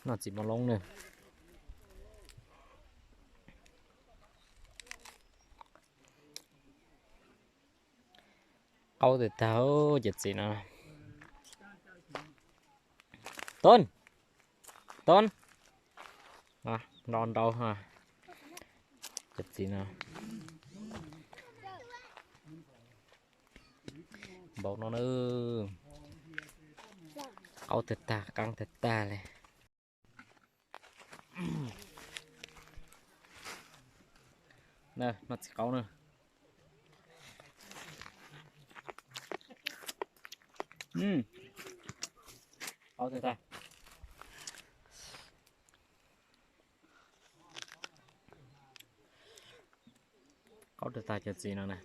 Noj txiv mos loob na. Qaub tag tag cov txiv no. Tob, Tob, nrau nrau cov txiv no. Npaum no na, qaub tag tag, qeeb tag tag li. Noj txiv qaub na. Qaub tag tag. Qaub tag tag cov txiv no na.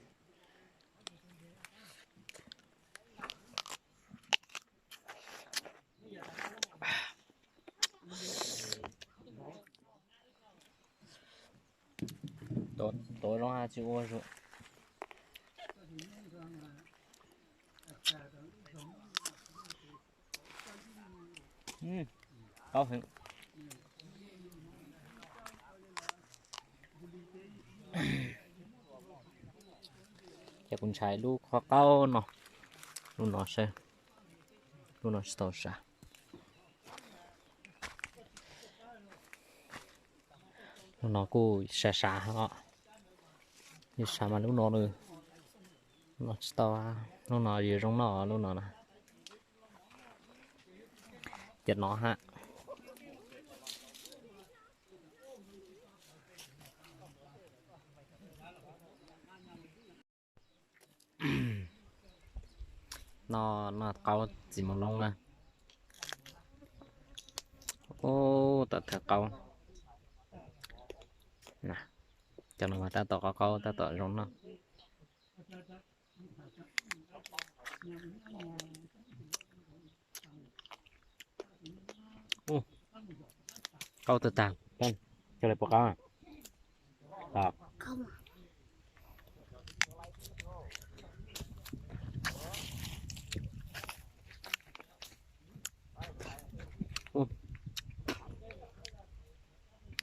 Tuav zoo tsis ua zoo. Qaub heev. Ces kuv ntshai lub qhov qaub no, lub no sab, lub no tsis tau sab. Lub no kuj sab sab os. Yus sab mas lub no, lub no tsis tau, lub no yuav zoo noj lub no na. Cov no ha. No, no qaub txiv mos loob na. Ub, tom thawv qaub. Cov no mas tab tom qaub qaub tab tom zoo noj. Qaub tag tag, cog li puas qaub?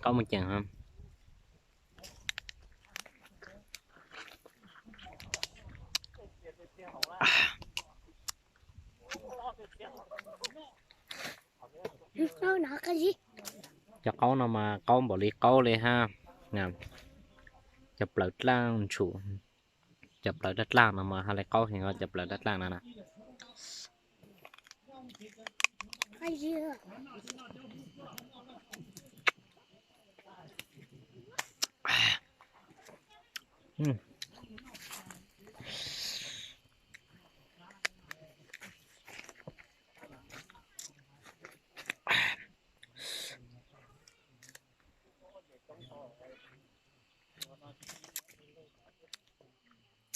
Qaub mus ceem ha. Cov qaub no mas qaub npaum li qaub li ha. Cov plaws dlaaj ntshum, cov plaws dlaaj dlaaj no mas ha li qaub heev os, cov plaws dlaaj dlaaj no na.